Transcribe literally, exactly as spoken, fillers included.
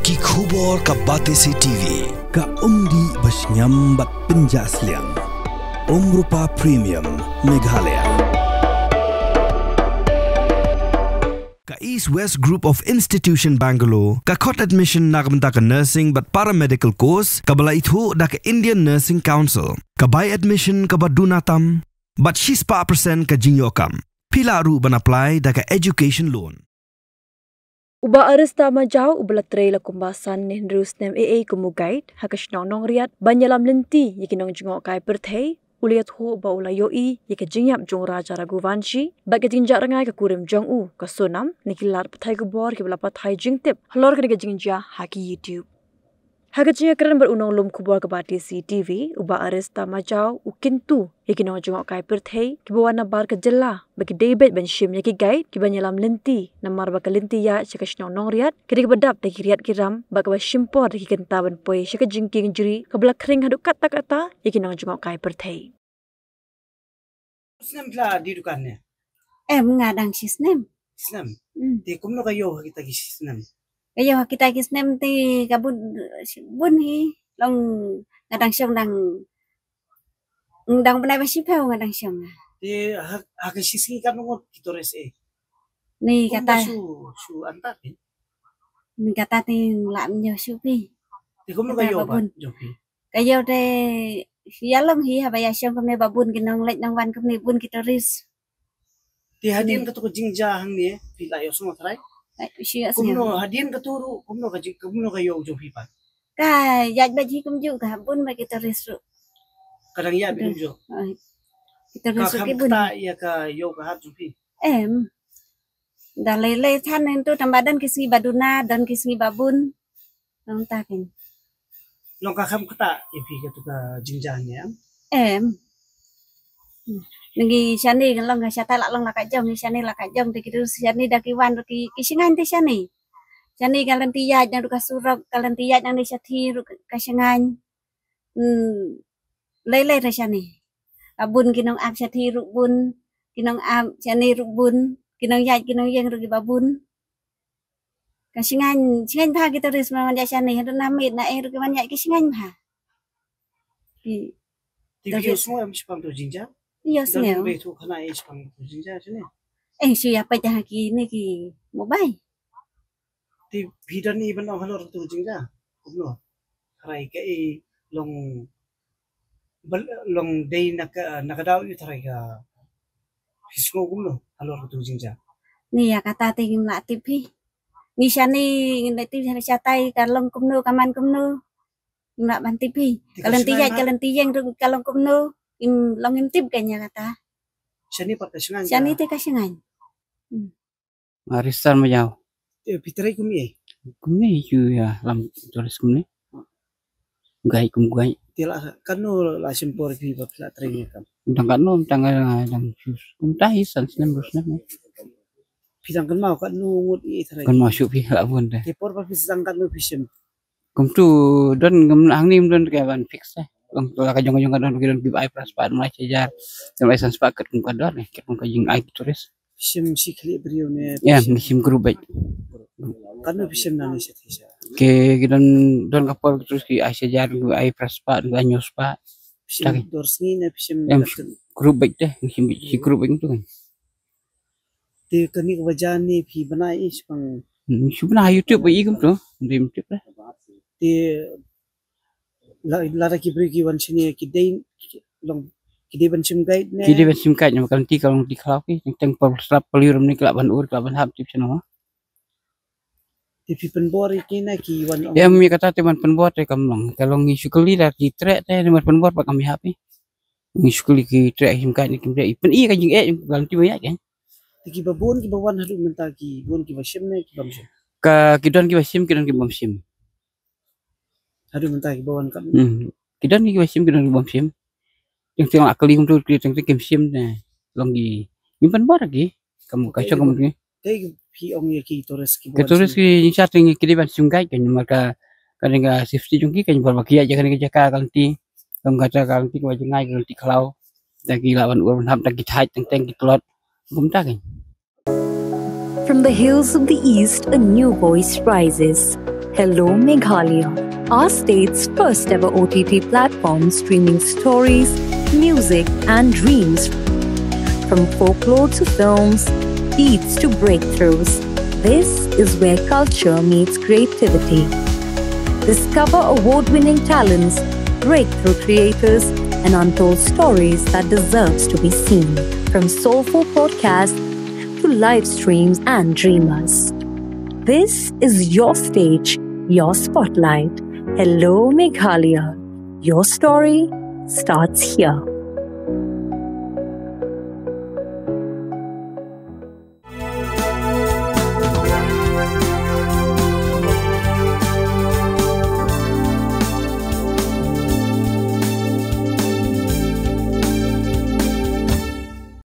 Ki khubor ka Batesi T V. Ka umdih ba shngiam bad pynjah sliang. Umrupa Premium Meghalaya. Ka East West Group of Institution Bangalore, ka khot admission na ka bynta ka nursing bad paramedical course, kaba la ithuh da ka Indian Nursing Council. Ka bai admission kaba duna tam, bad shispah percent ka jingïoh kam. Phi lah ruh ban apply da ka education loan. U Bah Arista Majaw, uba la trei la kumba san ne hynriew snem eiei kum u guide ha ka shnong Nongriat ban ïalam lynti ïa ki nongjngohkai pyrthei, u la ïathuh ba u la ïohi ïa ka jingïap jong u Raja Raghuvanshi bad ka jingjah rngai ka kurim jong u, ka Sonam, na ki lad pathai khubor kiba la pathai jingtip halor kane ka jingjia ha ki YouTube. Ha ka jingïakren bad u nonglum khubor ka Batesi T V, u Bah Arista Majaw, u kyntu ïa ki nongjngohkai pyrthei kiba wan nabar ka jylla ba ki dei beit ban shim ïa ki guide kiban ïalam lynti, namar ba ka lynti ïaid sha ka shnong Nongriat ka dei kaba dap da ki riat ki ram bad kaba shim por da ki kynta ban poi sha ka jingkieng jri kaba la khring haduh katta katta ïa ki nongjngohkai pyrthei. Snem la die dukan ne? Em, nga dang shi snem. Snem. Hmm. Te kumno ka ïoh ha kita ki shi snem? Ka ïoh ha kita ki snem te ka bun, bun hi, long nga dang shong dang, dang bnai ba shiphew nga dang shong. Te ha, ha ka shi sngi katno ngut ki tourist eh? Ni kata shu, shu antar eh? Ni kata te la mynjur shu phi. Te kumno ka ïoh ba bun jong phi? Ka ïoh te ïa long hi haba ïa shong kumne ba bun ki nongleit nongwan kumne bun ki tourist. Te hadien kato ka jingjia hangne phi la ïohsngew trai? Kumno hadien kato ruh, kumno ka jing, kumno ka ïoh jong phi pat? Ka ïaid beit hi kumjuh ka bun beit ki tourist ruh. Ka dang ïaid beit kumjuh. Ki tourist ruh ki bun. Ka kham kata ïa ka ïoh ka hat jong phi? Em. Da lei lei than nangtu tang ba don ki sngi ba duna, don ki sngi ba bun. Nangta kin. Long ka kham kata ïa phi kato ka jingjia ne em? Em. Ngi shane kan long ka shatai la long la ka jong, ngi shane la ka jong te ki tourist shane da ki wan ruh ki, ki shngaiñ te shane. Shane ka lynti ïaid nang ruh ka surok, ka lynti ïaid nang ne shathie ruh ka shngaiñ. Hmm. Lei lei te shane. Ba bun ki nongap shathie ruh bun, ki nongap shane ruh bun, ki nongïaid ki nongïeng ruh kiba bun. Ka shngaiñ, shngaiñ bha ki tourist man wan ïaid shane, haduh na miet na eh ruh ki wan ïaid ki shngaiñ bha. Te phi ïohsngew em shaphang to jingjia? Ïohsngew. Don ba ïathuh khana eh shaphang to jingjia shane? Eh, shu ïa peit ha kine ki mobile. Te phi don i ban ong halor to jingjia? Kumno? Tharai kaei long, long dei na ka, na ka daw ïa tharai ka phi sngew kumno halor to jingjia? Ni ïa kata te ngim lah tip hi. Ni shane ngin lah tip shane shatai ka long kumno ka man kumno. Ngim lah ban tip hi. Ka lynti ïaid ka lynti ïeng ruh ka long kumno. Ngim long ngim tip ka ïa kata. Shane pat ka shngaiñ. Shane te ka shngaiñ. Hmm. Aristar Majaw. Te phi trei kum ei? Kum ei shu ïalam tourist kumne. Guide kum guide. Te la katno la shim por phi ba phi la trei ne kam? Tang katno tang, tang shu kum ta hi san snem hynriew snem. Phi tang kynmaw katno ngut i trei? Kynmaw shu phi la bun te. Te por ba phi tang katno phi shim? Kumtu don ngam hangne don ka ban fix eh. Long la ka jong ka jong ka don ki don ki ai phra spah, ai shi hajar. Don ai san spah kat kum ka don eh, kat kum ka jingai tourist. Shim shi khlieh briew ne? Em, shim group beit. Katno phi shim nangne shathie sha? Ki, ki don, don ka por tourist ki ai shi hajar, ki ai phra spah, ki ai hynñiew spah. Shim dor sngi ne phi shim? Em, group beit te, shim shi group beit tu kan. Te kane kaba jia ne phi bna i shaphang? Hmm, shu bna ha YouTube ba i kumtu. Dei YouTube eh. Te la, lada ki briew ki wan shane ki dei long, ki dei ban shim guide ne? Ki dei ban shim guide ne, ka lynti ka long lynti khlaw ki, teng teng por slap pali ram ne ki lah ban ur, ki lah ban hap tip shano. Te phi pynbor ïa ki ne ki wan ong? Em, ïa kata te ban pynbor te kam long. Ka long ngi shu kylli da ki treh te, ban pynbor pat kam hap i. Ngi shu kylli ki treh, shim guide ne kim treh. I pyni ka jingeh, ka lynti ba ïaid kan. Te kiba bun kiba wan haduh mynta ki bun kiba shim ne ki bym shim? Ka ki don kiba shim, ki don ki bym shim. Haduh mynta kiba wan kam? Hmm. Ki don kiba shim, ki don ki bym shim. Teng teng la kylli kumtu, ki teng teng kim shim ne. Long ki, ngim pynbor ki. Kam ka shong kam ki. Kaei phi ong ïa ki tourist kiba wan? Ki tourist ki ngi sa teng ki dei ban shim guide kan, namar ka, ka dei ka safety jong ki kan, namar ba ki ïaid ïa kane ka jaka ka lynti. Long kata ka lynti kaba jngai, ka lynti khlaw. Da ki lah ban ur ban hap, da ki thait teng teng ki tlot. Kumta kan. From the hills of the East, a new voice rises. Hello Meghalaya, our state's first ever O T T platform streaming stories, music, and dreams. From folklore to films, beats to breakthroughs, this is where culture meets creativity. Discover award winning talents, breakthrough creators, and untold stories that deserves to be seen. From soulful podcasts to live streams and dreamers. This is your stage, your spotlight. Hello Meghalaya. Your story starts here.